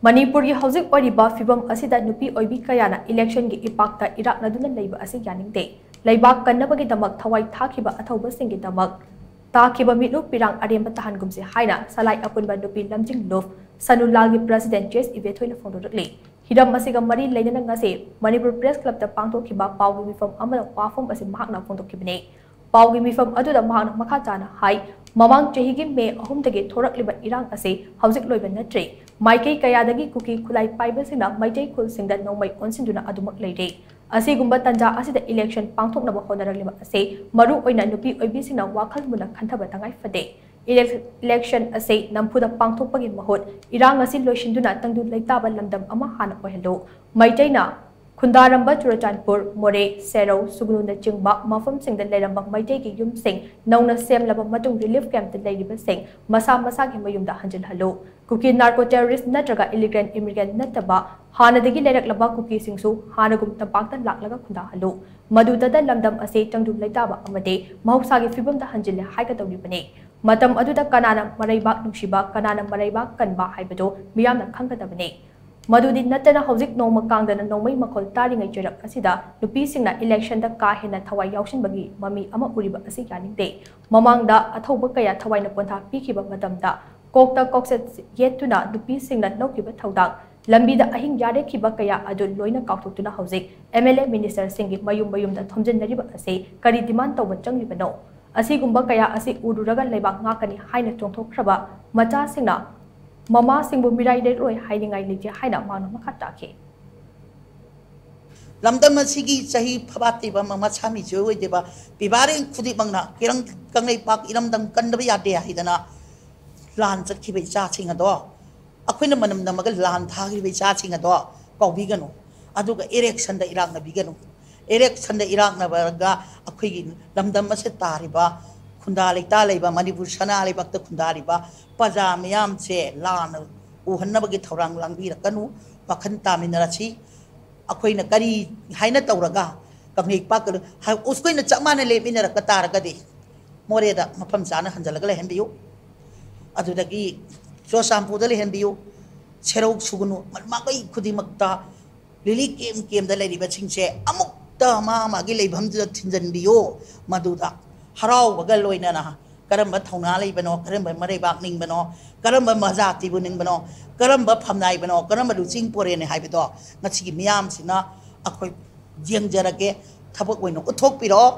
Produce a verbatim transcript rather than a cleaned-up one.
ꯃꯅꯤꯄꯨꯔꯒꯤ ꯍꯧꯖꯤꯛ ꯑꯣꯏꯔꯤꯕ ꯐꯤꯕꯝ ꯑꯁꯤꯗ ꯅꯨꯄꯤ ꯑꯣꯏꯕꯤ ꯀꯌꯥꯅ ꯏꯂꯦꯛꯁꯟꯒꯤ ꯏꯄꯥꯛꯇ ꯏꯔꯥꯛꯅꯗꯨꯅ ꯂꯩꯕ ꯑꯁꯤ ꯌꯥꯅꯤꯡꯗꯦ꯫ ꯂꯩꯕꯥꯛ ꯀꯟꯅꯕꯒꯤꯗꯃꯛ ꯊꯋꯥꯏ ꯊꯥꯈꯤꯕ ꯑꯊꯧꯕꯁꯤꯡꯒꯤꯗꯃꯛ ꯇꯥꯈꯤꯕ ꯃꯤꯠꯂꯨ ꯄꯤꯔꯥꯡ ꯑꯔꯦꯝꯕ ꯇꯥꯍꯟꯒꯨꯝꯁꯤ ꯍꯥꯏꯅ ꯁꯂꯥꯏ ꯑꯄꯨꯟꯕ ꯅꯨꯄꯤ ꯂꯝꯖꯤꯡ ꯂꯨꯞ ꯁꯅꯨ ꯂꯥꯜꯒꯤ ꯄ꯭ꯔꯁꯤꯗꯦꯟ ꯆꯦꯁ ꯏꯕꯦꯊꯣꯏꯅ ꯐꯣꯡꯗꯣꯔꯛꯂꯤ꯫ ꯍꯤꯔꯝ ꯑꯁꯤꯒ ꯃꯔꯤ ꯂꯩꯅꯅ ꯉꯁꯤ ꯃꯅꯤꯄꯨꯔ ꯄ꯭ꯔꯦꯁ ꯀ꯭ꯂꯕꯇ ꯄꯥꯡꯊꯣꯛꯈꯤꯕ ꯄꯥꯎꯒꯤ ꯃꯤꯐꯝ ꯑꯃꯗ ꯋꯥꯐꯝ ꯑꯁꯤ ꯃꯍꯥꯛꯅ ꯐꯣꯡꯗꯣꯛꯈꯤꯕꯅꯤ꯫ ꯄꯥꯎꯒꯤ ꯃꯤꯐꯝ ꯑꯗꯨꯗ ꯃꯍꯥꯛꯅ ꯃꯈꯥ ꯇꯥꯅ ꯍꯥꯏ, ꯃꯃꯥꯡ ꯆꯍꯤꯒꯤ ꯃꯦ ꯑꯍꯨꯝꯗꯒꯤ ꯊꯣꯔꯛꯂꯤꯕ ꯏꯔꯥꯡ ꯑꯁꯤ ꯍꯧꯖꯤꯛ ꯂꯣꯏꯕ ꯅꯠꯇ꯭ꯔꯤ꯫ ꯃꯥꯏꯀꯩ ꯀꯌꯥꯗꯒꯤ ꯀꯨꯀꯤ ꯈꯨꯠꯂꯥꯏ ꯄꯥꯏꯕꯁꯤꯡꯅ ꯃꯩꯇꯩ ꯈꯨꯜꯁꯤꯡꯗ ꯅꯣꯡꯃꯩ ꯑꯣꯟꯁꯤꯟꯗꯨꯅ ꯑꯗꯨꯃꯛ ꯂꯩꯔꯤ꯫ ꯑꯁꯤꯒꯨꯝꯕ ꯇꯥꯟꯖꯥ ꯑꯁꯤꯗ ꯏꯂꯦꯛꯁꯟ ꯄꯥꯡꯊꯣꯛꯅꯕ ꯍꯣꯠꯅꯔꯛꯂꯤꯕ ꯑꯁꯤ ꯃꯔꯨ ꯑꯣꯏꯅ ꯅꯨꯄꯤ ꯑꯣꯏꯕꯤꯁꯤꯡꯅ ꯋꯥꯈꯜ ꯃꯨꯟꯅ ꯈꯟꯊꯕ ꯇꯉꯥꯏ ꯐꯗꯦ꯫ ꯏꯂꯦꯛ-, ꯏꯂꯦꯛꯁꯟ ꯑꯁꯤ ꯅꯝꯐꯨꯗ ꯄꯥꯡꯊꯣꯛꯄꯒꯤ ꯃꯍꯨꯠ ꯏꯔꯥꯡ ꯑꯁꯤ ꯂꯣꯏꯁꯤꯟꯗꯨꯅ ꯇꯪꯗꯨ ꯂꯩꯇꯥꯕ ꯂꯝꯗꯝ ꯑꯃ ꯍꯥꯟꯅ ꯑꯣꯏꯍꯜꯂꯨ꯫ ꯃꯩꯇꯩꯅ ꯈꯨꯟꯗꯥꯔꯝꯕ ꯆꯨꯔꯆꯥꯟꯄꯨꯔ, ꯃꯣꯔꯦ, ꯁꯦꯔꯧ, ꯁꯨꯒꯅꯨꯅꯆꯤꯡꯕ ꯃꯐꯝꯁꯤꯡꯗ ꯂꯩꯔꯝꯕ ꯃꯩꯇꯩꯒꯤ ꯌꯨꯝꯁꯤꯡ ꯅꯧꯅ ꯁꯦꯝꯂꯕ ꯃꯇꯨꯡ ꯔꯤꯂꯤꯐ ꯀꯦꯝꯞꯇ ꯂꯩꯔꯤꯕꯁꯤꯡ ꯃꯁꯥ ꯃꯁꯥꯒꯤ ꯃꯌꯨꯝꯗ ꯍꯟꯖꯤꯜꯍꯜꯂꯨ꯫ ꯀꯨꯀꯤ ꯅꯥꯔꯀꯣ ꯇꯦꯔꯣꯔꯤꯁ ꯅꯠꯇ꯭ꯔꯒ ꯏꯂꯤꯒꯦꯜ ꯏꯃꯤꯒ꯭ꯔꯦꯟ ꯅꯠꯇꯕ ꯍꯥꯟꯅꯗꯒꯤ ꯂꯩꯔꯛꯂꯕ ꯀꯨꯀꯤꯁꯤꯡꯁꯨ ꯍꯥꯟꯅꯒꯨꯝ ꯇꯝꯄꯥꯛꯇ ꯂꯥꯛꯂꯒ ꯈꯨꯟꯗꯥꯍꯜꯂꯨ꯫ ꯃꯗꯨꯗꯇ ꯂꯝꯗꯝ ꯑꯁꯤ ꯇꯪꯗꯨ ꯂꯩꯇꯥꯕ ꯑꯃꯗꯤ ꯃꯍꯧꯁꯥꯒꯤ ꯐꯤꯕꯝꯗ ꯍꯟꯖꯤꯜꯂꯦ ꯍꯥꯏꯒꯗꯧꯔꯤꯕꯅꯤ꯫ ꯃꯇꯝ ꯑꯗꯨꯗ ꯀꯅꯥꯅ ꯃꯔꯩꯕꯥꯛ ꯅꯨꯡꯁꯤꯕ, ꯀꯅꯥꯅ ꯃꯔꯩꯕꯥꯛ ꯀꯟꯕ ꯍꯥꯏꯕꯗꯨ ꯃꯤꯌꯥꯝꯅ ꯈꯪꯒꯗꯕꯅꯤ꯫ ꯃꯗꯨꯗꯤ ꯅꯠꯇꯅ ꯍꯧꯖꯤꯛ ꯅꯣꯡꯃ ꯀꯥꯡꯗꯅ ꯅꯣꯡꯃꯩ ꯃꯈꯣꯜ ꯇꯥꯔꯤꯉꯩ ꯆꯩꯔꯛ ꯑꯁꯤꯗ ꯅꯨꯄꯤꯁꯤꯡꯅ ꯏꯂꯦꯛꯁꯟꯗ ꯀꯥ ꯍꯦꯟꯅ ꯊꯋꯥꯏ ꯌꯥꯎꯁꯤꯟꯕꯒꯤ ꯃꯃꯤ ꯑꯃ ꯎꯔꯤꯕ ꯑꯁꯤ ꯌꯥꯅꯤꯡꯗꯦ꯫ ꯃꯃꯥꯡꯗ ꯑꯊꯧꯕ ꯀꯌꯥ ꯊꯋꯥꯏꯅ ꯄꯣꯟꯊꯥ ꯄꯤꯈꯤꯕ ꯃꯇꯝꯗ ꯀꯣꯛꯇ ꯀꯣꯛꯆꯦꯠ ꯌꯦꯠꯇꯨꯅ ꯅꯨꯄꯤꯁꯤꯡꯅ ꯂꯧꯈꯤꯕ ꯊꯧꯗꯥꯡ, ꯂꯝꯕꯤꯗ ꯑꯍꯤꯡ ꯌꯥꯔꯦꯛꯈꯤꯕ ꯀꯌꯥ ꯑꯗꯨ ꯂꯣꯏꯅ ꯀꯥꯎꯊꯣꯛꯇꯨꯅ ꯍꯧꯖꯤꯛ ꯑꯦꯝ ꯑꯦꯜ ꯑꯦ ꯃꯤꯅꯤꯁꯇꯔꯁꯤꯡꯒꯤ ꯃꯌꯨꯝ ꯃꯌꯨꯝꯗ ꯊꯣꯝꯖꯤꯟꯅꯔꯤꯕ ꯑꯁꯤ ꯀꯔꯤ ꯗꯤꯃꯥꯟ ꯇꯧꯕ ꯆꯪꯂꯤꯕꯅꯣ? ꯑꯁꯤꯒꯨꯝꯕ ꯀꯌꯥ ꯑꯁꯤ ꯎꯔꯨꯔꯒ ꯂꯩꯕꯥꯛ ꯉꯥꯛꯀꯅꯤ ꯍꯥꯏꯅ ꯆꯣꯡꯊꯣꯛꯈ꯭ꯔꯕ ꯃꯆꯥꯁꯤꯡꯅ ꯃꯃꯥꯁꯤꯡꯕꯨ ꯃꯤꯔꯥꯏ ꯂꯩꯔꯣꯏ ꯍꯥꯏꯅꯤꯡꯉꯥꯏ ꯂꯩꯇꯦ ꯍꯥꯏꯅ ꯃꯍꯥꯛꯅ ꯃꯈꯥ ꯇꯥꯈꯤ꯫ ꯂꯝꯗꯝ ꯑꯁꯤꯒꯤ ꯆꯍꯤ ꯐꯕꯥꯠꯇ꯭ꯔꯤꯕ ꯃ-, ꯃꯁꯥ ꯃꯤꯁꯨ ꯑꯣꯏꯗ꯭ꯔꯤꯕ ꯄꯤꯕꯥꯔꯦꯟ ꯈꯨꯗꯤꯡꯃꯛꯅ ꯏꯔꯝ-, ꯀꯪꯂꯩꯄꯥꯛ ꯏꯔꯝꯗꯝ ꯀꯟꯗꯕ ꯌꯥꯗꯦ ꯍꯥꯏꯗꯅ ꯂꯥꯟ ꯆꯠꯈꯤꯕ ꯏꯆꯥꯁꯤꯡ ꯑꯗꯣ ꯑꯩꯈꯣꯏꯅ ꯃꯅꯝ ꯅꯝꯃꯒ ꯂꯥꯟ ꯊꯥꯈꯤꯕ ꯏꯆꯥꯁꯤꯡ ꯑꯗꯣ ꯀꯥꯎꯕꯤꯒꯅꯨ꯫ ꯑꯗꯨꯒ ꯏꯂꯦꯛꯁꯟꯗ ꯏꯔꯥꯛꯅꯕꯤꯒꯅꯨ꯫ ꯏꯂꯦꯛꯁꯟꯗ ꯏꯔꯥꯛꯅꯕꯒ ꯑꯩꯈꯣꯏꯒꯤ ꯂꯝꯗꯝ ꯑꯁꯤꯗ ꯇꯥꯔꯤꯕ ꯈꯨꯟꯗꯥ ꯂꯩꯇꯥ ꯂꯩꯕ ꯃꯅꯤꯄꯨꯔ ꯁꯅꯥ ꯂꯩꯕꯥꯛꯇ ꯈꯨꯟꯗꯥꯔꯤꯕ ꯄ꯭ꯔꯖꯥ ꯃꯤꯌꯥꯝꯁꯦ ꯂꯥꯟꯅ ꯎꯍꯟꯅꯕꯒꯤ ꯊꯧꯔꯥꯡ ꯂꯥꯡꯕꯤꯔꯛꯀꯅꯨ꯫ ꯋꯥꯈꯜ ꯇꯥꯃꯤꯟꯅꯔꯁꯤ꯫ ꯑꯩꯈꯣꯏꯅ ꯀꯔꯤ ꯍꯥꯏꯅ ꯇꯧꯔꯒ ꯀꯪꯂꯩꯄꯥꯛ ꯀ-, ꯍꯥꯏ-, ꯑꯩꯈꯣꯏꯅ ꯆꯞ ꯃꯥꯟꯅ ꯂꯦꯞꯃꯤꯟꯅꯔꯛꯄ ꯇꯥꯔꯒꯗꯤ ꯃꯣꯔꯦꯗ ꯃꯐꯝ ꯆꯥꯅ ꯍꯟꯖꯤꯜꯂꯒ ꯂꯩꯍꯟꯕꯤꯌꯨ꯫ ꯑꯗꯨꯗꯒꯤ ꯆꯨꯔꯆꯥꯟꯄꯨꯔꯗ ꯂꯩꯍꯟꯕꯤꯌꯨ꯫ ꯁꯦꯔꯧ ꯁꯨꯒꯅꯨ, ꯃꯥꯏꯀꯩ ꯈꯨꯗꯤꯡꯃꯛꯇ ꯔꯤꯂꯤꯐ ꯀꯦꯝ ꯀꯦꯝꯗ ꯂꯩꯔꯤꯕꯁꯤꯡꯁꯦ ꯑꯃꯨꯛꯇ ꯃꯥ ꯃꯥꯒꯤ ꯂꯩꯐꯝꯗꯨꯗ ꯊꯤꯟꯖꯤꯟꯕꯤꯌꯨ꯫ ꯃꯗꯨꯗ ꯍꯔꯥꯎꯕꯒ ꯂꯣꯏꯅꯅ ꯀꯔꯝꯕ ꯊꯧꯅꯥ ꯂꯩꯕꯅꯣ, ꯀꯔꯝꯕ ꯃꯔꯩꯕꯥꯛ ꯅꯤꯡꯕꯅꯣ, ꯀꯔꯝꯕ ꯃꯖꯥꯇꯤꯕꯨ ꯅꯤꯡꯕꯅꯣ, ꯀꯔꯝꯕ ꯐꯝꯅꯥꯏꯕꯅꯣ, ꯀꯔꯝꯕ ꯂꯨꯆꯤꯡ ꯄꯣꯔꯦꯅꯦ ꯍꯥꯏꯕꯗꯣ ꯉꯁꯤꯒꯤ ꯃꯤꯌꯥꯝꯁꯤꯅ ꯑꯩꯈꯣꯏ ꯌꯦꯡꯖꯔꯒꯦ꯫ ꯊꯕꯛ ꯑꯣꯏꯅ ꯎꯠꯊꯣꯛꯄꯤꯔꯛꯑꯣ꯫